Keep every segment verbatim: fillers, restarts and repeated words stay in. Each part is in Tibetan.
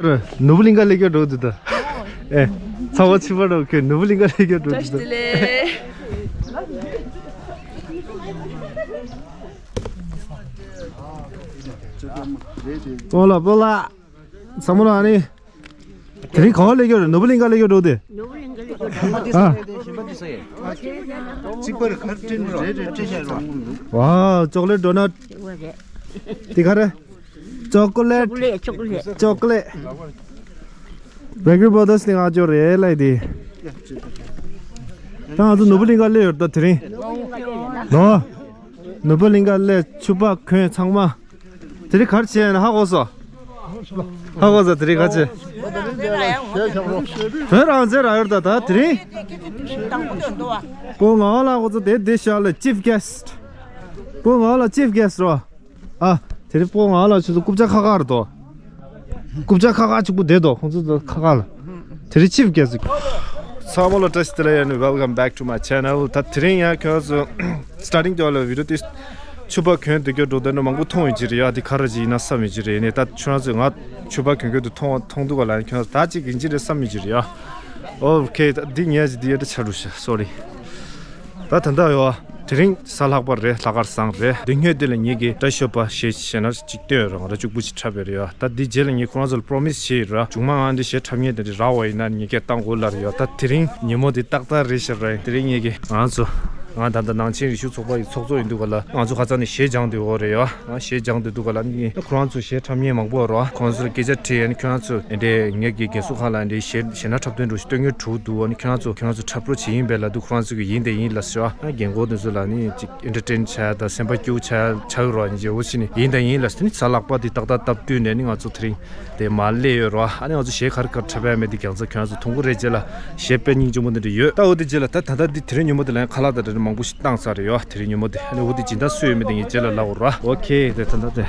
ནོར་བུ་གླིང་ག་སླེབས་རྒྱུ་འགྲོ་འདུག་ད། ཨེ། ཚ་བ་ཕྱི་པ་འགྲོ་གི་ནོར་བུ་གླིང་ག་སླེབས་རྒྱུ་འགྲོ་འདུག་ད། བཀྲ་ཤིས་བདེ་ལེགས། སྤོ་ལགས་སྤོ་ལགས། ཚང་མ་ལ་ཨ་ནི། དེ་རིང་ག་བ་སླེབས་རྒྱུ་རེད། ནོར་བུ་གླིང་ག་སླེབས་རྒྱུ་འགྲོ་དེ། ནོར་བུ་གླིང་ག་སླེབས་རྒྱུ་འགྲོ། ཨ། གཅིག་པར་གར་སྤྲིན་རེ་རེ་སྤྲད་བཞག་རོགས། ཝའོ། ཅོག་ལེ་ཊི་ཌོ་ནཊ། དེ་ག་རེ། ཅོ་ཀོ་ལེ་ཊི། ཅོག་ལེ་ཊི། ཅོག་ལེ་ཊི། བེ་ཀ་རི་བྷར་དར་སི་ནས་ང་ཅོ་རེད་ལབ་དེ། ད་ང་ཚོ་ནོར་བུ་གླིང་ག་སླེབས་ཡོད་ད་དེ་རིང་། ནོ། ནོར་བུ་གླིང་ག་སླེབས་ཕྱུ་པ་གོན་ཚང་མ། དེ་རིང་ག་རེ་བྱས་ན་ཧ་གོ་སོང་། ཧ་གོ་སོང་། དེ་རིང་ག་རེ་བྱས། བོད་རང་བཙན་རག་ཡོད་ད་ད་དེ་རིང་། སྤོ་ངག་དབང་ལགས་ཁོ་ཚོ་དེ་དེ་ཤག་ལ་ཅིཕ་གེ་སི་ཊི། སྤོ་ངག་དབང་ལགས་ཅིཕ་གེ་སི་ཊི་རོ། ཨ། དེ་རིང་སྤོ་ངག་དབང་ལགས་ཁྱོད་ཚོ་རྐུབ་བཀྱག་ཁ་ཁ་རེད་དོ། རྐུབ་བཀྱག་ཁ་ཁ་གཅིག་པུ་བསྡད་དོ་ཁོང་ཚོ་ཁ་ཁ་ལ། དེ་རིང་ཅིཕ་གེ་སི་ཊི། ཚང་མ་ལ་བཀྲ་ཤིས་བདེ་ལེགས། Welcome back to my channel. ད་དེ་རིང་ཡང་ཁྱོད་ཚོ་སི་ཊར་ཊིང་དེ་བ་ལ་བི་ཌི་ཡོ་དེ་ཕྱུ་པ་གོན་སྡོད་རྒྱུ་འགྲོ་དོན་མང་པོ་མཐོང་ཡོད་ཀྱི་རེད་ཡ། དེ་ག་རེ་ཅིག་ཡིན་ན་བསམ་ཡོད་ཀྱི་རེད། ནས་ད་ཁྱོད་ཚོས་ང་ཕྱུ་པ་གོན་གོན་དུ་མཐོང་མཐོང་འདུག་ག་ལ་ཁྱོད་ཚོ་ད་ཅིག་ཡིན་གྱི་རེད་བསམ་ཡོད་ཀྱི་རེད་ཡ། ཨོ་ཁེ། ད་འདི་ངས་ཅིག་འདི་ཡ་ད་ཆ་རུ་ཤ་སོ་རི། ད་ད་ད་ཡོ། དེ་རིང་གཟའ་ལྷག་པ་རེད། ལྷག་དཀར་བཟང་རེད། དེ་སྔོན་དེ་ལ་ངེད་ཀྱི་བཀྲ་ཤིས་པ་ཞེས་ཞེ་ན་ཅིག་བཏོན་ཡོད་རེད། ང་རང་གཅིག་པུ་ཞིག་འཁྲབ་ཡོད་རེད་ཡ། ད་འདི་རྗེས་ལ་ངས་ཁོ་རང་ཚོ་ལ་པོ་རོ་མི་སི་བྱས་ཡོད་རེད། མཇུག་མ་ང་འདི་གཞས་འཁྲབ་མཁན་དེ་འདྲ་རག་པ་ཡིན་ན་ངེད་ཀྱིས་བཏང་དགོས་ལབ་རེད་ཡ། ད་དེ་རིང་ཉིན་མོ་འདི་ཏག་ཏག་རེད་ཤག་རེད། དེ་རིང་ངེད་ཀྱི་ང་ཚོ་ང་ད་ལྟ་ནང་ཆེན་རིག་གཞུང་ཚོགས་པ་ཡི་ཚོགས་གཙོ་ཡིན་འདུག་ག་ལ། ང་ཚོ་ཁ་སང་ནས་གཞས་སྦྱངས་བསྡད་ཡོད་རེད་ཡ། ང་གཞས་སྦྱངས་བསྡད་འདུག་ག་ལ། ནི་ཁོ་རང་ཚོ་གཞས་འཁྲབ་མཁན་མང་པོ་ཡོད་རེད། ཁོང་ཚོ་ལ་སྐད་ཆ་དྲིས་ཡ། ནི་ཁྱོད་རང་ཚོ་འདི་འདྲའི་ངེད་ཀྱི་རྒན་གསོ་ཁང་ལ་འདི་གཞས་གཞས་སྣ་འཁྲབ་སྟོན་འགྲོ་ཞིག་སྟོན་མཁན་དྲུག་འདུག་ཨ་ནི་ཁྱོད་རང་ཚོ་ཁྱོད་རང་ཚོ་འཁྲབ་རོགས་བྱེད་ཡིན་པས་ལབ་དུས་ཁོ་རང་ཚོ་གིས་ཡིན་དང་ཡིན་ལབ་ཟེར་བ། ཨ་རྒན་གོག་དེ་ཚོ་ལ་ནི་ཅིག་ཨེན་ཊར་ཊེན་བྱ་ཡ་དང་སེམས་པ་སྐྱིད་པོ་བྱ་ཡ་ཆགས་ཡོད་རེད་བ། ནི་རྗེ་བོ་ཞིག་ནི་ཡིན་དང་ཡིན་ལབ་ཟེར། ནི་གཟའ་ལྷག་པ་འདི་ཏག་ཏག་སྟབས་བསྟུན་ནས་ནི་ང་ཚོ་དེ་རིང་དེ་མར་སླེབས་ཡོད་རེད་བ། ཨ་ནི་ང་ཚོ་གཞས་ག་རེ་ག་རེ་འཁྲབ་ཡ་མེད་དེ་རྒྱལ་ཚ་ཁྱོད་རང་ཚོ་མཐོང་གི་རེད། རྗེས་ལ་གཞས་དཔེ་སྙིང་རྗེ་མོ་འདི་འདྲ་ཡོད། ད་འོ་དེ་རྗེས་ལ་ད་ད་ལྟ་འདི་དེ་རིང་ཉིན་མོ་འདི་ལ་ཡང་ཁ་ལག་དང་འདྲ་མང་པོ་ཞིག་བཏང་ཚར་རེད་ཡོད། དེ་རིང་ཉིན་མོ་འདི་ཨ་ནི་འོ་དེ་སྦྱིན་བདག་སུ་ཡོད་མེད་དེ་ངས་རྗེས་ལ་ལབ་དགོས་རེད་བ། ཨོ་ཁེ། དེ་ད་ད་དེ།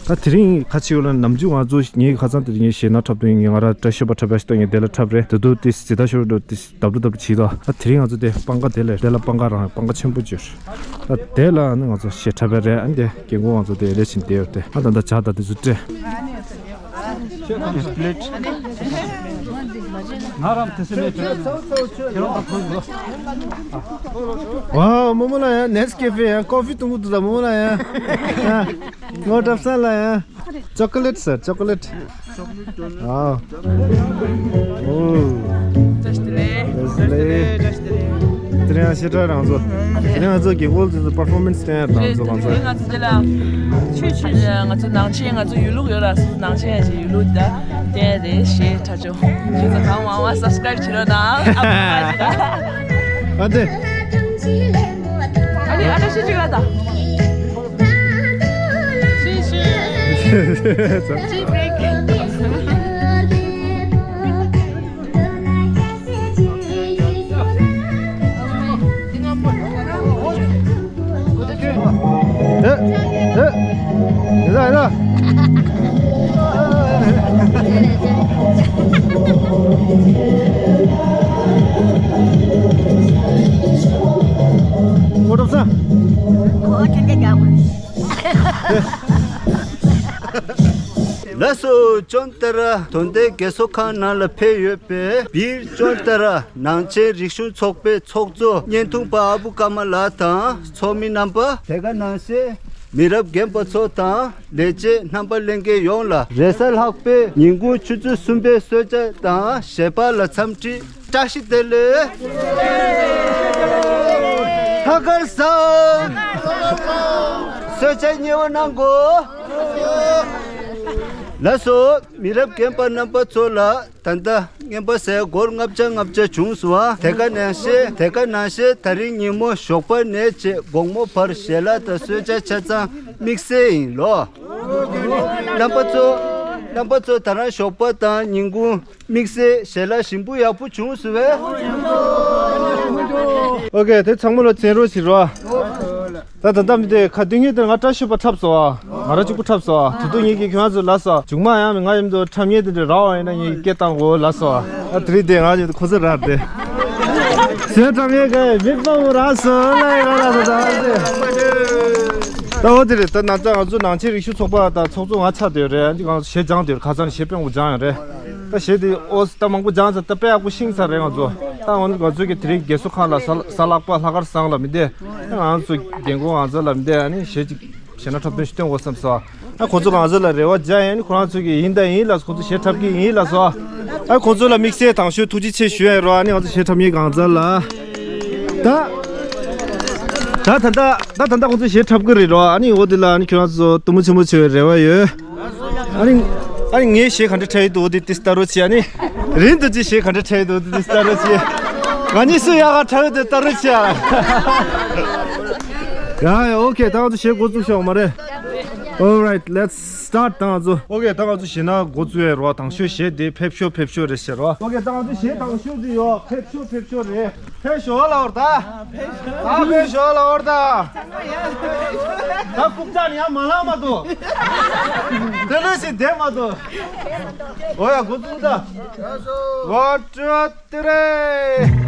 ད་དེ་རིང་ག་ཅི་ཡོད་ལ་ནམ་རྒྱུན་ང་ཚོ་ངའི་ཁ་སང་དེ་རིང་ངའི་གཞས་སྣ་འཁྲབ་སྟོན་ངས་ང་རང་བཀྲ་ཤིས་པ་འཁྲབ་པ་ཞིག་ཏུ་ངས་དེ་ལ་འཁྲབ་རེད། དེ་དུས་དེ་སི་ད་ཤོར་འགྲོ་དེ་སི་ལྡབ་ལྡབ་ལྡབ་བྱེད་དོ། ད་དེ་རིང་ང་ཚོ་དེ་སྤང་ཁ་དེ་ལ་དེ་ལ་སྤང་ཁ་རང་སྤང་ཁ་ཆེན་པོ་བྱོས། ད་དེ་ལ་ནི་ང་ཚོ་གཞས་འཁྲབ་པ་རེད། ཨ་ནི་དེ་རྒན་གོག་ང་ཚོ་དེ་ལས་ཕྱིན་བསྡད་ཡོད་དེ། ཨ་ད་ད་ཇ་ད་དེ་ཚོ་སྤྲད། ང་རང་དེ་སེ་མེད། ཁྱེད་རང་ད་ཐོན་འགྲོ། ཝའོ། རྨོ་མོ་ལ་ཡ་ནེ་སི་ཀེ་ཕེ་ཡ་ཀོ་ཕི་བཏུང་གི་འདུག་ད་རྨོ་མོ་ལ་ཡ། ངོ་གྲབས་ས་ལ་ཡ། ཅོ་ཀོ་ལེཊ་ཟེར་ཅོ་ཀོ་ལེཊ། ཨ། ཨོ། བཀྲ་ཤིས་བདེ་ལེགས། བཀྲ་ཤིས་བདེ་ལེགས། བཀྲ་ཤིས་བདེ་ལེགས། དེ་རིང་ང་ཞེ་དྲག་རང་ཚོ། དེ་རིང་ང་ཚོ་རྒན་གོག་ཚོ་པར་ཕོར་མེན་སི་སྟོན་ཡ་རང་ཚོ་རེད། ང་ཚོ། དེ་རིང་ང་ཚོ་འདི་ལ་ཆུ་ཆུ་ང་ཚོ་ནང་ཆེན་ང་ཚོ་ཡུལ་ལུགས་ཡོད་ལ་སོ་ནང་ཆེན་ཡ་ཞིག་ཡུལ་ལུགས་ད་བསྟན་རེད་ཞེས་ཁྲ་ཆོ། ཁྱེད་ཚོ་གང་མང་མང་སབ་སི་ཀ་རེབ་བྱེད་རོགས་གནང་། ཨ་ནི་ཨ་ནི་ཤི་ཅིག་ལ་ད། ལགས་སོ། ཅོན་ཏ་ར་དོན་ལྡན་རྒན་གསོ་ཁང་ནང་ལ་ཕེབས་ཡོད་པའི་བིར་ཅོན་ཏ་ར་ནང་ཆེན་རིག་གཞུང་ཚོགས་པའི་ཚོགས་གཙོ་བརྙན་ཐུང་པ་ཨ་བུ་ཀརྨ་ལགས་དང་ཚོགས་མི་རྣམ་པ། དེ་ག་ནང་བཞིན་མི་རབས་རྒན་པ་ཚོ་དང་ལས་བྱེད་རྣམ་པ་ལྷན་རྒྱས་ཡོངས་ལ་རེས་གཟའ་ལྷག་པའི་ཉིན་གུང་ཆུ་ཚོད་གསུམ་པའི་གསོལ་ཇ་དང་གཞས་པ་ལ་འཚམས་འདྲི་བཀྲ་ཤིས་བདེ་ལེགས། ལྷག་དཀར་བཟང་། གསོལ་ཇ་མཉེས་པོ་གནང་དགོས། ལགས་སོ། མི་རབས་རྒན་པ་རྣམ་པ་ཚོ་ལ་ད་ལྟ་རྔན་པ་ཟས་སྒོར་ལྔ་བརྒྱ་ལྔ་བརྒྱ་བྱུང་སོང་ཨ། དེ་ག་ནང་བཞིན་དེ་ག་ནང་བཞིན་ད་རིང་ཉིན་མོ་ཞོགས་པ་ནས་བྱས་དགོང་མོ་བར་ཞལ་ལག་དང་གསོལ་ཇ་ཆ་ཚང་དམིགས་བསལ་ཡིན་ལོ། རྣམ་པ་ཚོ། རྣམ་པ་ཚོ་ད་རང་ཞོགས་པ་དང་ཉིན་གུང་དམིགས་བསལ་ཞལ་ལག་ཞིམ་པོ་ཡག་པོ་བྱུང་སོང་བས། ཨོ་ཀེ། དེ་ཚང་མ་ལ་མཚན་རོགས་བྱེད་རོགས། ད་ད་ལྟ་མི་དེ་ཁ་སྟོན་མཁན་དེ་ང་བཀྲ་ཤིས་པ་འཁྲབ་སོང་ཨ། ང་རང་གཅིག་པུ་འཁྲབ་སོང་ཨ། དེ་དུས་ངེད་ཀྱིས་ཁྱོད་རང་ཚོ་ལབ་སོང་། མཇུག་མ་ཡང་ང་ཡིན་དུས་འཁྲབ་མཁན་དེ་འདྲ་རག་པ་ཡིན་ན་ངེད་ཀྱིས་སྐད་བཏང་དགོས་ལབ་སོང་ཨ། ད་དེ་རིང་དེ་ང་ཡིན་དུས་ཁོ་ཚོ་རག་དེ། གཞས་འཁྲབ་མཁན་ག་མི་སྤང་བོ་རག་སོང་ལ་ཡི་རག་ལ་ད་ད་དེ། ད་འོ་དེ་རེད། ད་ན་ཚ་ང་ཚོ་ནང་ཆེན་རིག་གཞུང་ཚོགས་པ་དང་ཚོགས་གཙོ་ང་ཆགས་བསྡད་ཡོད་རེད། ཨ་ནི་ང་ཚོ་གཞས་སྦྱངས་བསྡད་ཡོད་རེད། ཁ་སང་གཞས་དཔེ་མང་པོ་སྦྱངས་ཡོད་རེད། ད་གཞས་དེ་ཨོ་ད་མང་པོ་སྦྱངས་ཚར། ད་དཔེ་ཡག་པོ་ཤེས་ཚར་རེད་ང་ཚོ། ད་འོ་ནི་ང་ཚོ་གི་དེ་རིང་རྒས་གསོ་ཁང་ལ་གཟའ་གཟའ་ལྷག་པ་ལྷག་དཀར་བཟང་ལབ་མི་དེ། ད་ང་ཚོ་རྒན་གོག་ང་ཚོ་ལབ་མི་དེ་ཨ་ནི་གཞས་ཅིག་གཞས་སྣ་འཁྲབ་སྟོན་ཞིག་སྟོན་དགོས་བསམ་སོང་། ཨ་ཁོ་ཚོ་ང་ཚོ་ལ་རེ་བ་བརྒྱབ་ཡ་ནི་ཁོ་རང་ཚོ་གི་ཡིན་དང་ཡིན་ལབ། ཁོ་ཚོ་གཞས་འཁྲབ་ཀྱི་ཡིན་ལབ་སོང་། ཨ་ཁོ་ཚོ་ལ་དམིགས་བསལ་དང་ཤོས་ཐུགས་རྗེ་ཆེ་ཞུ་ཡ་ཡིན་རོ། ཨ་ནི་ང་ཚོ་གཞས་འཁྲབ་མཁན་གང་ཚར་ལ། ད་ད་ད་ད་ད་ད་ཁོ་ཚོ་གཞས་འཁྲབ་ཀྱི་རེད་རོ། ཨ་ནི་འོ་དེ་ལ་ཨ་ནི་ཁྱོད་རང་ཚོ་སྟོན་མོ་ཆེན་མོ་བྱེད་པའི་རེ་བ་ཡོད། ཨ་ནི་ཨ་ནི་ངའི་གཞས་ག་འདྲ་འཁྲབ་ཡི་འདུག་འོ་དེ་དེ་ལྟ་རོགས་བྱེད། ཨ་ནི་རིན་དུ་ཅི་གཞས་ག་འདྲ་འཁྲབ་ཡི་འདུག་འོ་དེ་དེ་ལྟ་རོགས་བྱེད། ང་གཉིས་སུ་ཡག་ག་འཁྲབ་ཡི་འདུག་ལྟ་རོགས་བྱེད། ཡ་ཡ་ཨོ་ཁེ། ད་ང་ཚོ་གཞས་འགོ་བཙུགས་ཤོག་མ་རེད། Alright, let's start. ད་ང་ཚོ། ཨོ་ཁེ། ད་ང་ཚོ་གཞས་སྣ་འགོ་བཙུགས་ཡ་རོ། དང་ཤོས་གཞས་དེ་ཕེབས་ཤོག་ཕེབས་ཤོག་རེད་ཟེར་རོ། ཨོ་ཁེ། ད་ང་ཚོ་གཞས་དང་ཤོས་དེ་ཡོ་ཕེབས་ཤོག་ཕེབས་ཤོག་རེད། ཕེབས་ཤོག་ལབ་པ་རེད་ད། ད་ཕེབས་ཤོག་ལབ་པ་རེད་ད། ད་རྐུབ་བཀྱག་ནས་ཡར་མ་ལངས་མ་གཏོགས། དེ་ལོས་ཤིག་བསྡད་མ་གཏོགས། ཨོ་ཡ་འགོ་བཙུགས་ད། ཝ་ཊུ་ཐི་རི།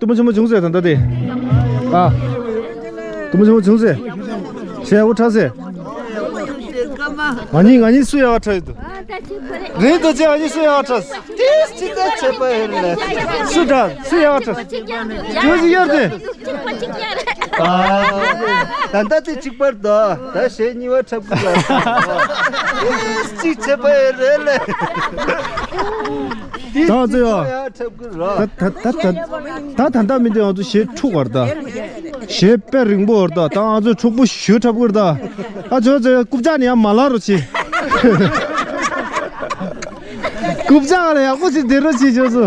སྟོན་མོ་ཆེན་མོ་བྱུང་ཟེར་ད་ལྟ་དེ། ཨ། སྟོན་མོ་ཆེན་མོ་བྱུང་ཟེར། གཞས་ཡག་པོ་འཁྲབ་ཟེར། ང་གཉིས་ང་གཉིས་སུ་ཡག་པ་འཁྲབ་ཡོད་འདུག་རེད་འདུག་ཅེས་ང་གཉིས་སུ་ཡག་པ་འཁྲབ། ཏིས་ཅི་ད་བྱེད་པ་ཡོད་ལེ། སུ་འཁྲབ་སུ་ཡག་པ་འཁྲབ། ཁྱོད་ཚོ་གཡར་ཏེ། ད་ལྟ་དེ་གཅིག་པར་དོ། ད་གཞས་གཉིས་པ་འཁྲབ་དགོས་ལ། ཏིས་ཅི་བྱེད་པ་ཡོད་རེད་ལེ། ད་ང་ཚོ་ཡོ། ད་ད་ད་ད་ད་ད་ད་མི་འདི་ང་ཚོ་གཞས་འཁྲུག་པར་ད། གཞས་དཔེ་རིང་པོ་བར་ད། ད་ང་ཚོ་འཁྲུག་པོ་ཞུ་འཁྲབ་གི་ར་ད། ཨ་ཅོ་ཅོ་རྐུབ་བཀྱག་ནས་ཡར་མ་ལངས་རོགས་བྱེད། རྐུབ་བཀྱག་ལ་ཡག་པོ་ཞིག་བསྡད་རོགས་བྱེད་ཅོ་ཚོ།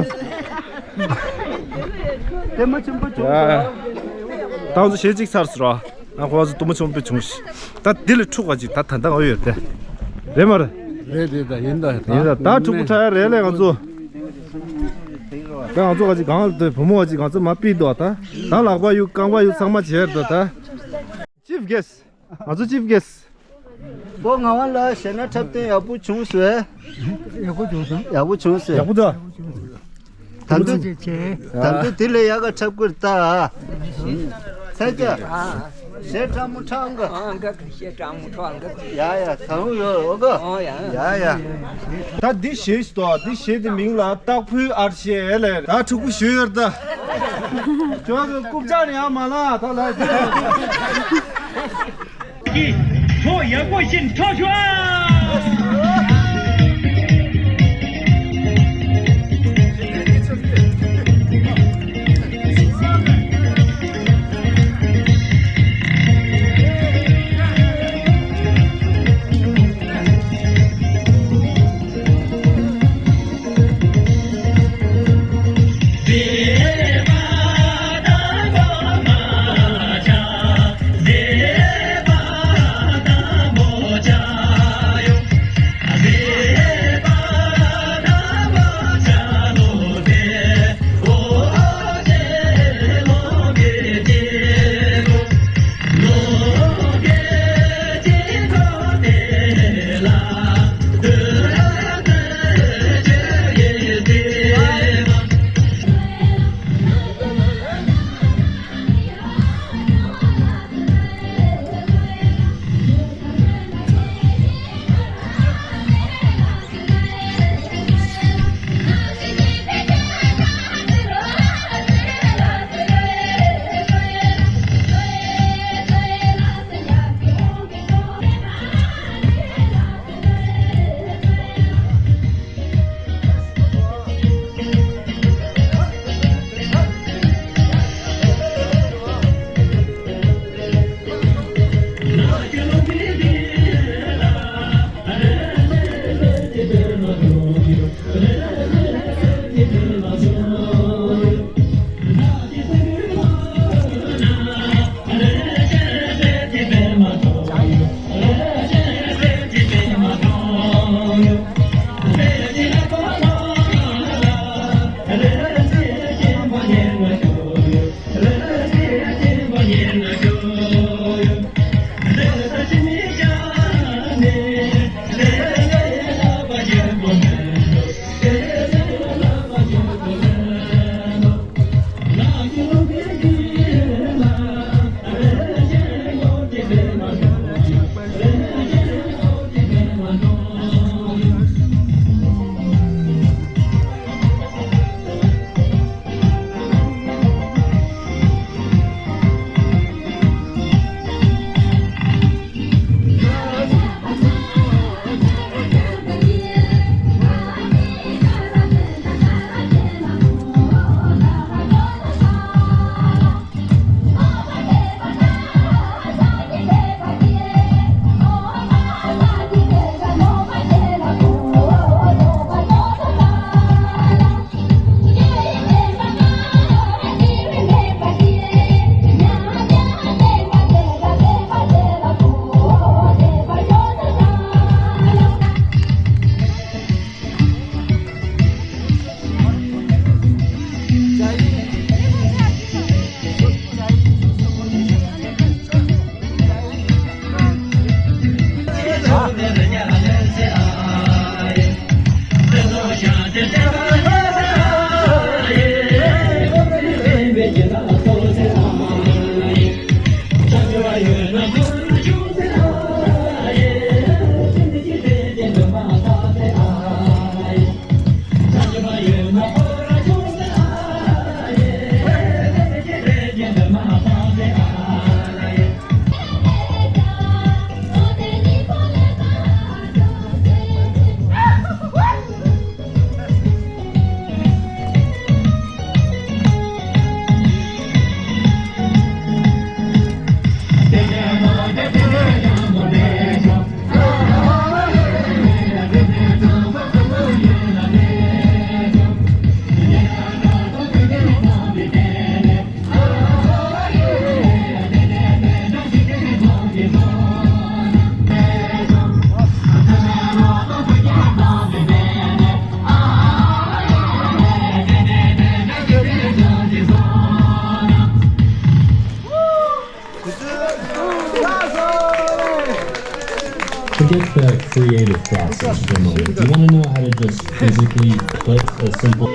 ལྟད་མོ་ཆེན་པོ་བྱུང་སོང་། ད་ང་ཚོ་གཞས་གཅིག་ཚར་སོང་ར། ང་ཁོ་བ་ཚོ་སྟོན་མོ་ཆེན་པོ་བྱུང་ཞིག་ད་འདི་ལས་འཁྲུག་པ་ཅིག་ད་ད་ད་ང་ཡོད་དེ། རེད་མ་རེད། རེད་རེད་ད་ཡིན་ད་ཡིན་ད་ད་འཁྲུག་པོ་འཁྲབ་ཡ་རེད་ལས་ང་ཚོ། ད་ང་ཚོ་ག་ཅིག་གང་ལ་ལྟོས་བུ་མོ་ག་ཅིག་ང་ཚོ་མ་པི་འདུག་ད། ད་ལག་པ་གཡུག་རྐང་པ་གཡུག་ཚང་མ་བྱས་འདུག་ད། ཅིབ་གེས། ང་ཚོ་ཅིབ་གེས། པོ་ངག་དབང་ལགས་གཞས་སྣ་འཁྲབ་སྟོན་ཡག་པོ་བྱུང་སོང་། ཡག་པོ་བྱུང་སོང་། ཡག་པོ་བྱུང་སོང་། ཡག་པོ་འདུག་ད་དུང་ད་དུང་དེ་ལས་ཡག་ག་འཁྲབ་དགོས་ད། ཚ་ཅག་གཞས་སྤྲང་མོ་འཁྲབ་ག་གཞས་སྤྲང་མོ་འཁྲབ་ག་ཡ་ཡ་ད་རུང་ཡོད་འོ་ག་ཡ་ཡ། ད་འདི་གཞས་ཤིག་འདུག་འདི་གཞས་དེ་མིང་ལ་སྟག་ཕུའི་ཨར་གཞས་ལས་ད་ཕྲུ་གུ་ཞུ་ཡོད་ད། ཅོག་གི་རྐུབ་ཀྱག་ནས་ཡང་མ་ལ་ད་ལ། ཀྱི་ཐོག་ཡག་པོ་ཞིག་ཐོག་ཤོག་ཨ། Just a creative process for a moment. Do you want to know how to just physically put a simple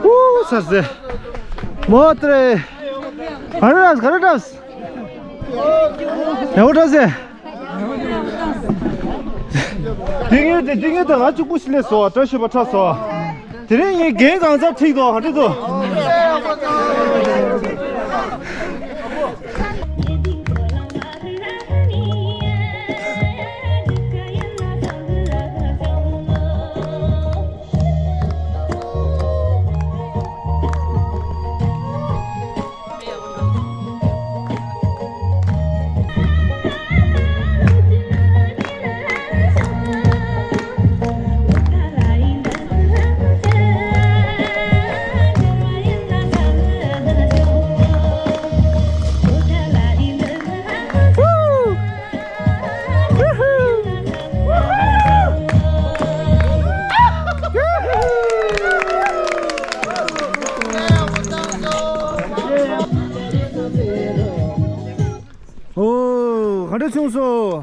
ཨུ་ཚར་ཟེ། མོ་ཏྲེ། ག་རེ་རབས་ག་རེ་རབས། ཡག་པོ་འགྲོ་ཟེ། འདི་ངས་དེ་འདི་ངས་དེ་ང་གཅིག་པུ་ཞིག་ལས་སོ་བཀྲ་ཤིས་པ་ཁྲ་སོ། དེ་རིང་ངས་རྒན་གང་ཚར་ཁྲིད་དོ་ཧ་ཁྲིད་དོ། བྱུང་སོང་།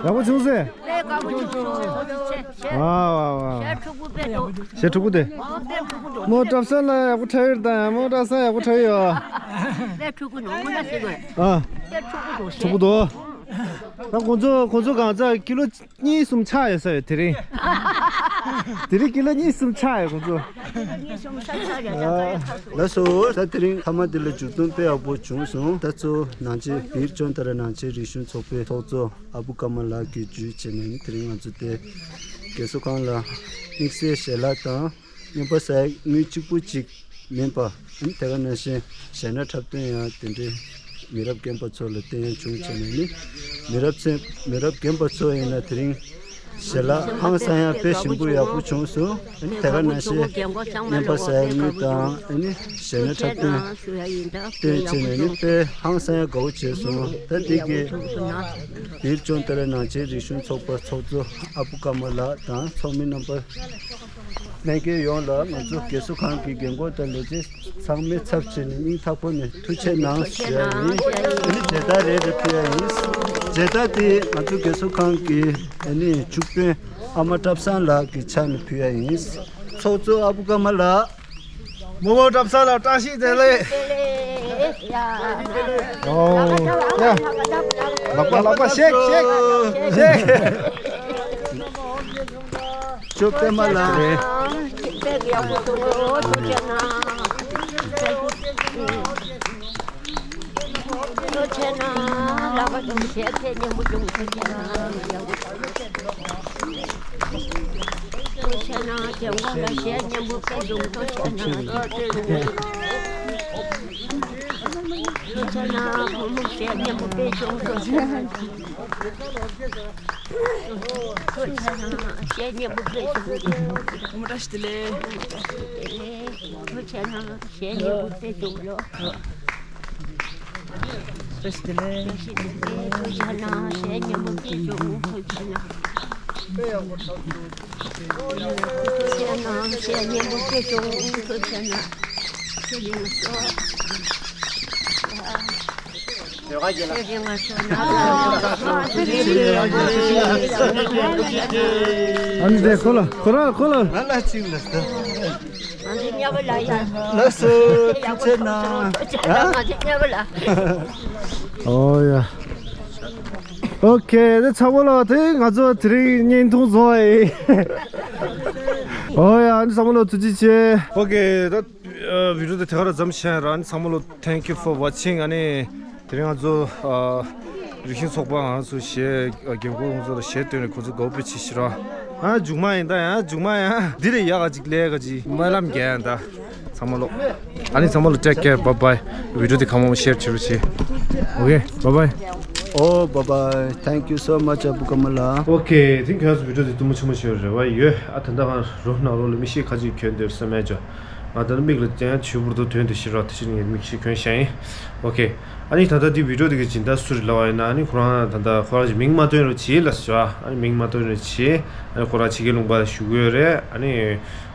ཡག་པོ་བྱུང་ཟེར། ཨ་ཝ་ཝ། ཞེ་ཕྲུ་གུ་དེ། མོ་བཀྲ་བཟང་ལ་ཡག་པོ་འཁྲབ་ཡོད་དང་མོ་བཀྲ་བཟང་ཡག་པོ་འཁྲབ་ཡོད། ཨ། ཕྲུ་གུ་དོ། ད་ཁོང་ཚོ་ཁོང་ཚོ་གང་ཚ་ཀི་ལོ་གཉིས་གསུམ་ཆག་ཡོད་ས་ཡོད་དེ་རིང་། དེ་རིང་ཀི་ལོ་གཉིས་གསུམ་ཆག་ཡོད་ཁོང་ཚོ། ལགས་སོ། ད་དེ་རིང་མཐའ་མ་དེ་ལ་མཇུག་སྡོམ་དཔེ་ཡག་པོ་བྱུང་སོང་། ད་ཚོ་ནང་ཆེན་བིར་ཅོན་ཏ་ར་ནང་ཆེན་རིག་གཞུང་ཚོགས་པའི་ཚོགས་གཙོ་ཨ་བུ་ཀརྨ་ལགས་ཀྱིས་བརྒྱུད་བྱས་ནས་དེ་རིང་ང་ཚོ་དེ་རྒས་གསོ་ཁང་ལ་དམིགས་བསལ་ཞལ་ལག་དང་། རྔན་པ་ཟ་ཡག་དངུལ་གཅིག་པུ་གཅིག་མིན་པ། ཨ་ནི་དེ་ག་ནང་བཞིན་གཞས་སྣ་འཁྲབ་སྟོན་ཡང་དེ་འདྲའི་མི་རབས་རྒན་པ་ཚོ་ལ་བསྟན་ཡག་བྱུང་བྱས་ནས་ནི། མི་རབས་ཚན་མི་རབས་རྒན་པ་ཚོ་ཡིན་ན་དེ་རིང་ཞལ་ལག་ཧང་སང་ཡག་དཔེ་ཞིམ་པོ་ཡག་པོ་བྱུང་སོང་། ཨ་ནི་དེ་ག་ནང་བཞིན་རྔན་པ་ཟ་ཡག་དངུལ་དང་ཨ་ནི་གཞས་སྣ་འཁྲབ་སྟོན་བསྟན་བྱས་ནས་ནི་དཔེ་ཧང་སང་ཡག་དགའ་བོ་བྱས་སོང་། ད་དེ་གི་བིར་ཅོན་ཏ་ར་ནང་ཆེན་རིག་གཞུང་ཚོགས་པ་ཚོགས་གཙོ་ཨ་བུ་ཀརྨ་ལགས་དང་ཚོགས་མི་རྣམ་པ། ལྷན་རྒྱས་ཡོངས་ལ་ང་ཚོ་རྒས་གསོ་ཁང་གི་རྒན་འཁོགས་དང་ལས་བྱེད་ཚང་མའི་ཚབ་བྱས་ནས་སྙིང་ཐག་པ་ནས་ཐུགས་རྗེ་གནང་ཞུ་ཡག་ཡིན། ཨ་ནི་མཇལ་དར་རེ་རེ་ཕུལ་ཡག་ཡིན། མཇལ་དར་དེ་ང་ཚོ་རྒས་གསོ་ཁང་གི་ཨ་ནི་ཕྱུག་དཔོན་ཨ་མ་བཀྲ་བཟང་ལགས་ཀྱི་ཕྱག་ནས་ཕུལ་ཡག་ཡིན། ཚོགས་གཙོ་ཨ་བུ་ཀརྨ་ལགས། རྨོ་མོ་བཀྲ་བཟང་ལགས་བཀྲ་ཤིས་བདེ་ལེགས། ཨོ་ཡ། ལག་པ་ལག་པ་ཤེག་ཤེག་ཤེག། ཅོ་པདྨ་ལགས། ཐུགས་རྗེ་གནང་། བཀྲ་ཤིས་བདེ་ལེགས། ཐུགས་རྗེ་གནང་། བཀྲ་ཤིས་བདེ་ལེགས། ཐུགས་རྗེ་གནང་། ཨ་ནི་དེ་ཁོ་ལ་ཁོ་ར་ཁོ་ལ། ང་ལ་གཅིག་ལ་ཟེར། ང་ཚོ་མཉམ་པོ་ལ་ཡ། ལགས་སོ་ཐུགས་རྗེ་གནང་། ང་ཚོ་མཉམ་པོ་ལ། ཨོ་ཡ། ཨོ་ཁེ། དེ་ཚང་མ་ལ་དེ་ང་ཚོ་དེ་རིང་བརྙན་ཐུང་བཟོ་ཡ་ཡིན། ཨོ་ཡ། ཨ་ནི་ཚང་མ་ལ་ཐུགས་རྗེ་ཆེ། ཨོ་ཁེ། ད་བི་ཌིའོ་དེ་དེ་ག་ར་མཚམས་བཞག་ཡིན་ར། ཨ་ནི་ཚང་མ་ལ་thank you for watching། ཨ་ནི་དེ་རིང་ང་ཚོ་ཨ་རིག་གཞུང་ཚོགས་པ་ང་ཚོ་གཞས་ཨ་རྒན་རྒོན་ཁོང་ཚོ་ལ་གཞས་བཏོན་ནས་ཁོང་ཚོ་དགའ་པོ་ཆེ་ཞིག་ར། ཨ་མཇུག་མ་ཡིན་ད། ཡང་མཇུག་མ་ཡང་འདི་རེད། ཡག་ག་ཅིག་ལས་ག་ཅིག་སྨོན་ལམ་རྒྱག་ཡ་ད། ཚང་མ་ལོ། ཨ་ནི་ཚང་མ་ལོ་take care, bye bye། བི་ཌིའོ་དེ་གང་མང་ཤེར་བྱེད་རོགས་བྱེད། ཨོ་ཁེ། bye bye། ཨོ་bye bye, thank you so much ཨ་བུ་ཀརྨ་ལགས། ཨོ་ཁེ། དེ་ཁྱོད་ཚོ་བི་ཌིའོ་དེ་ཐུང་མོ་ཆུང་མོ་ཞིག་རེ་བ་ཡོད། ཨ་ད་ལྟ་ང་རོ་ནང་ལོགས་ལ་མིག་ཤེལ་ཁ་ཅིག་གྱོན་འདུག་བསམ་མེད་ཅོ། ང་ད་ནི་མིག་ལ་ཅན་ཆུ་བུར་དུ་དོན་དུ་ཤི་རོགས་དེ་ཕྱིར་ངས་མིག་ཤེལ་གྱོན་བཞག་ཡིན། ཨོ་ཁེ། ཨ་ནི་ད་ལྟ་འདི་བི་ཌིའོ་དེ་གི་སྦྱིན་བདག་སུ་རེད་ལབ་པ་ཡིན་ན། ཨ་ནི་ཁོ་རང་ད་ལྟ་ཁོ་རང་གི་མིང་མ་བཏོན་རོགས་བྱེད་ལབ་ཞུ། ཨ་ནི་མིང་མ་བཏོན་རོགས་བྱེད། ཨ་ནི་ཁོ་རང་ཕྱི་རྒྱལ་ལུང་པ་ལ་བཞུགས་ཡོད་རེད། ཨ་ནི་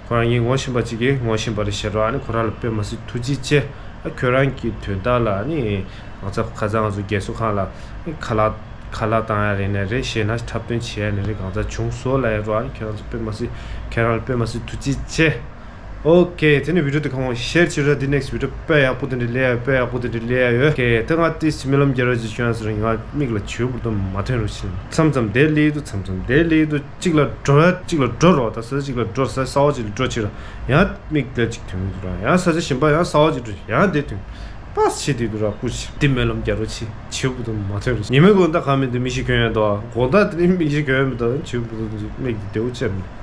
ཁོ་རང་ངས་ངོ་ཤེས་པ་གཅིག་གིས་ངོ་ཤེས་པ་རེད་ཤག་རོ། ཨ་ནི་ཁོ་རང་ལ་དཔེ་མ་སྲིད་ཐུགས་རྗེ་ཆེ། ཨ་ཁྱོད་རང་གི་དོན་དག་ལ་ཨ་ནི་ང་ཚོ་ཁ་སང་ང་ཚོ་རྒས་གསོ་ཁང་ལ་ཨ་ནི་ཁ་ལག་ཁ་ལག་བཏང་ཡ་རེད་ནས་རེད། གཞས་སྣ་འཁྲབ་སྟོན་བྱེད་ཡ་ནས་རེད། གང་ཚ་བྱུང་སོང་ལབ་ཡ་རོ། ཨ་ནི་ཁྱོད་རང་ཚོ་དཔེ་མ་སྲིད་ཁྱེད་རང་ལ་དཔེ་མ་སྲིད་ཐུགས་རྗེ་ཆེ། ཨོ་ཁེ། དེ་ནས་བི་ཌིའོ་དེ་གང་མང་ཤེར་བྱེད་རོགས། འདི་ནེགསི་བི་ཌིའོ་དཔེ་ཡག་པོ་དེ་འདྲ་སླེབས་ཡ། དཔེ་ཡག་པོ་དེ་འདྲ་སླེབས་ཡ་ཡོད། ཨོ་ཁེ། དེ་ང་ཏིས་སྨོན་ལམ་རྒྱག་རོགས་ཅིག་ཞུ་ཡ་ཟེར། ང་མིག་ལ་ཆུ་བུར་དུ་མ་ཐོན་རོགས་བྱེད། མཚམས་མཚམས་དེ་སླེབས་འདུག་མཚམས་མཚམས་དེ་སླེབས་འདུག་གཅིག་ལ་འགྲོ་ཡ་གཅིག་ལ་འགྲོ་རོགས། ད་ས་གཅིག་ལ་འགྲོ་ས་ས་འོག་གཅིག་ལ་འགྲོ་ཕྱིར་ཡང་མིག་ལ་གཅིག་ཐོན་གྱི་འདུག་ར། ཡང་ས་ཆ་གཞན་པ་ཡང་ས་འོག་གཅིག་འགྲོ་ཡང་དེ་ཐོན། པ་སེ་བྱེད་དེ་འདུག་ར། སྐུ་མཁྱེན། འདི་སྨོན་ལམ་རྒྱག་རོགས་བྱེད། ཆུ་བུར་དུ་མ་ཐོན་རོགས་བྱེད། ཉི་མའི་དགོང་དག་གང་མིན་དུ་མིག་ཤེལ་གྱོན་ཡ་འདུག་དགོང་དག་དེ་ནི་མིག་ཤེལ་གྱོན་ཡ་མི་འདུག་ཆུ་བུར་དུ་མིག་དེ་བདེ་བོ་བྱས་མི་འདུག་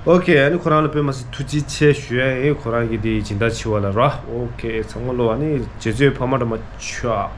ཨོ་ཁེ། ཨ་ནི་ཁོ་རང་ལ་དཔེ་མ་སྲིད་ཐུགས་རྗེ་ཆེ་ཞུ་ཡ་ཡིན། ཁོ་རང་གི་དེ་སྦྱིན་བདག་བྱེད་པ་ལ་ར། ཨོ་ཁེ། ཚང་མ་ལོ། ཨ་ནི་རྗེ་བཙུན་ཕ་མ་འདྲ་མ་ཆོག